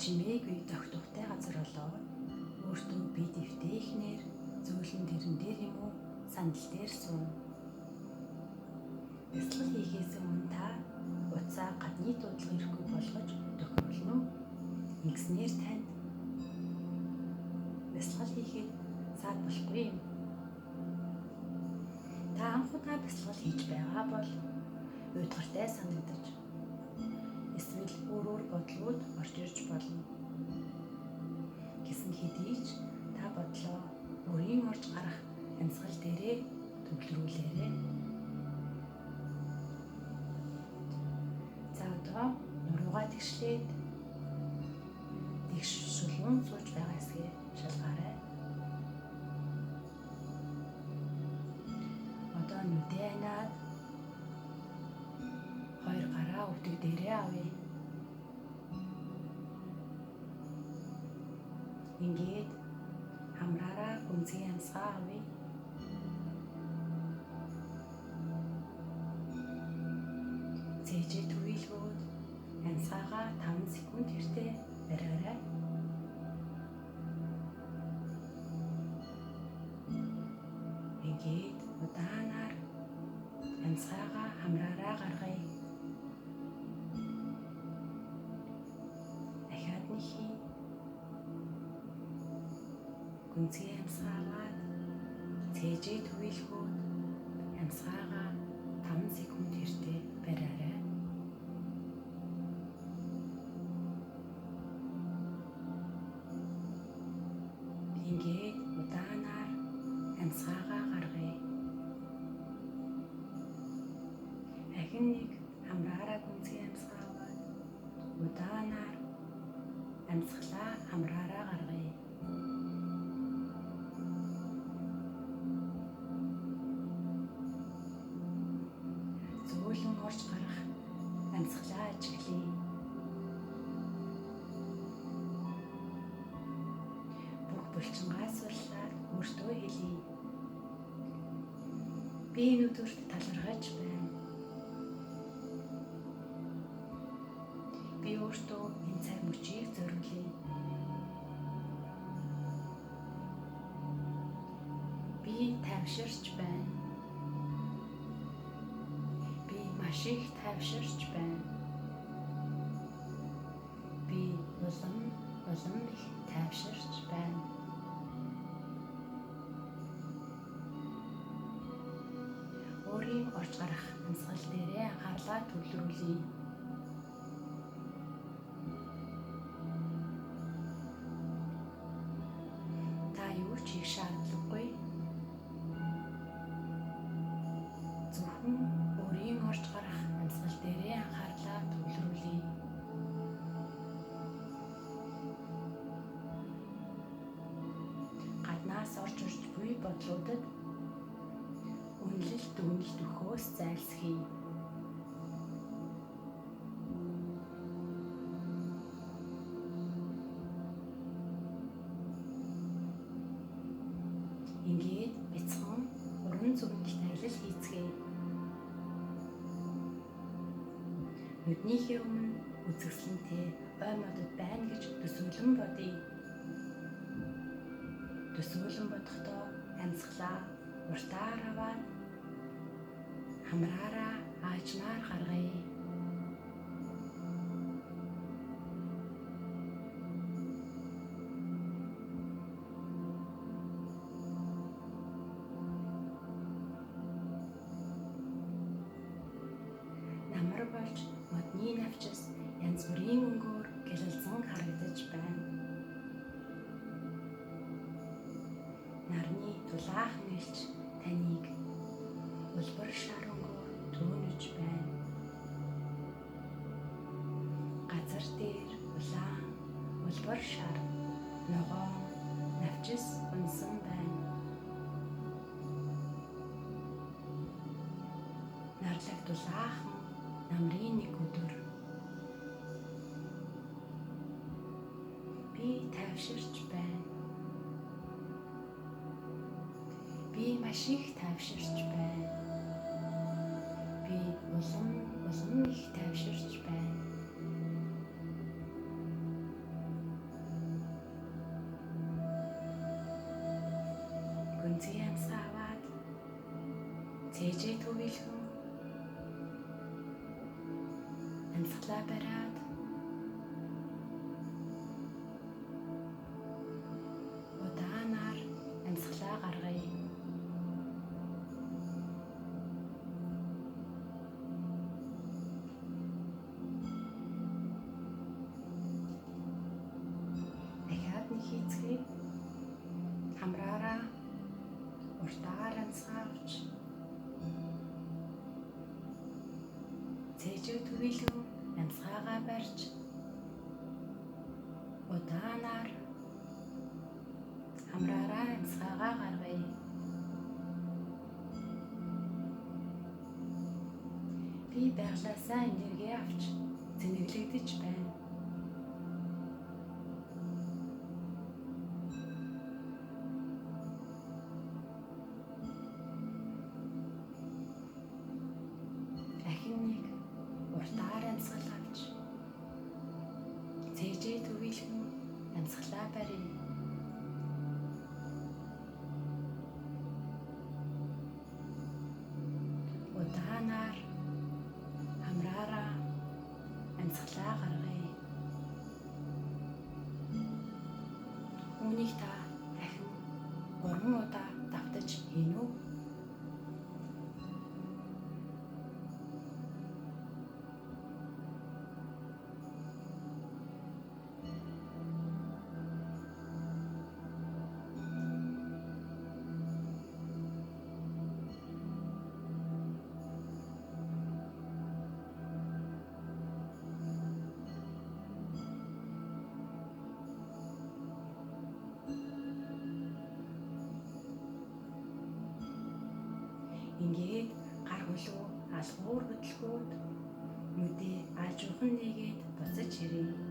Чимээгүй тогтвортой газар олоод өөртөө бие дэвтээхнээр зөөлөн тэрэн дээр юм уу сандал дээр сууна. Бясалгал хийхээс өмнө та утсаа гадны дуудлага ирэхгүй болгож тохируулна уу? Ингэснээр танд бясалгал хийхэд саад болохгүй юм. Та анх удаа бясалгал хийж байгаа бол уйдгартай санагдаж эсвэл өөр өөр бодлууд орж ирж болно. Гэсэн хэдий ч та бодлоо өөрийн орж гарах амьсгал дээрээ төвлөрүүлээрэй. За одоо нуруугаа тэгшлээд тэгш шулуун сууж байгаа хэсгээ шалгаарай. Одоо нүдээ аниад хоёр гараа өвдөг дээрээ авъя. Ингээд хамраараа гүнзгий амьсгаа авъя. Цээжээ түгийлгөөд амьсгаагаа 5 секунд хэртээ бариарай. Ингээд удаанаар амьсгаагаа хамраараа гаргая. Дахиад нэг хий. Гүнзгий амьсгаа аваад цээжээ түгийлгөөд амьсгаагаа 5 секунд хэртээ бариарай. Ингээд удаанаар амьсгаагаа гаргая. Ахин нэг хамраараа гүнзгий амьсгаа аваад удаанаар амьсгалаа хамраараа гаргая. Зөөлөн орж гарах амьсгалаа ажиглая. Бүх булчингаа суллаад өөртөө хэлье. Би энэ өдөрт талархаж байна. Би өөртөө энэ цаг мөчийг зориулъя. Би тайвширч байна. Би маш их тайвширч байна. Би улам их тайвширч байна. Өөрийн орж гарах амьсгал дээрээ анхаарлаа төвлөрүүлье. Та юу ч хийх шаардлагагүй. Зөвхөн өөрийн орж гарах амьсгал дээрээ анхаарлаа төвлөрүүлье. Гаднаас орж ирж буй бодлуудад үнэлэл дүгнэлт өгөхөөс зайлсхийе. Ингээд бяцхан уран зүгнэлт аялал хийцгээе. Нүднийхээ өмнө үзэсгэлэнтэй ой модод байна гэж төсөөлөн бодъё. Төсөөлөн бодохдоо амьсгалаа уртаар аваад хамраараа аажмаар гаргая. Намар болж модны навчис янз бүрийн өнгөөр гялалзан харагдаж байна. Нарны тулаахан элч таныг улбар шар өнгөөр төөнөж байна. Газар дээр улаан, улбар шар, ногоон, навчис унсан байна. Нарлаг дулаахан намрын нэг өдөр. Би тайвширч байна. Би маш их тайвширч байна. Би улам их тайвширч байна. Гүнзгий амьсгаа аваад цээжээ төвөөлхөн амьсгалаа бариад удаанаар амьсгалаа гаргая. Дахиад нэг хийцгээе. Хамраараа уртаар амьсгаа авч цээжээ төвөөлхөн амьсгаагаа барьж удаанаар хамраараа амьсгаагаа гаргая. Би байгалиасаа энерги авч цэнэглэгдэж байна. Ахин нэг уртаар амьсгал авч цээжээ төвөөлхөн амьсгалаа барья. Удаанаар хамраараа амьсгалаа гаргая. Үүнийг та дахин 3 удаа давтаж хийнэ үү? Ингээд гар хөлөө алгуур хөдөлгөөд нүдээ аажуухан нээгээд буцаж ирье.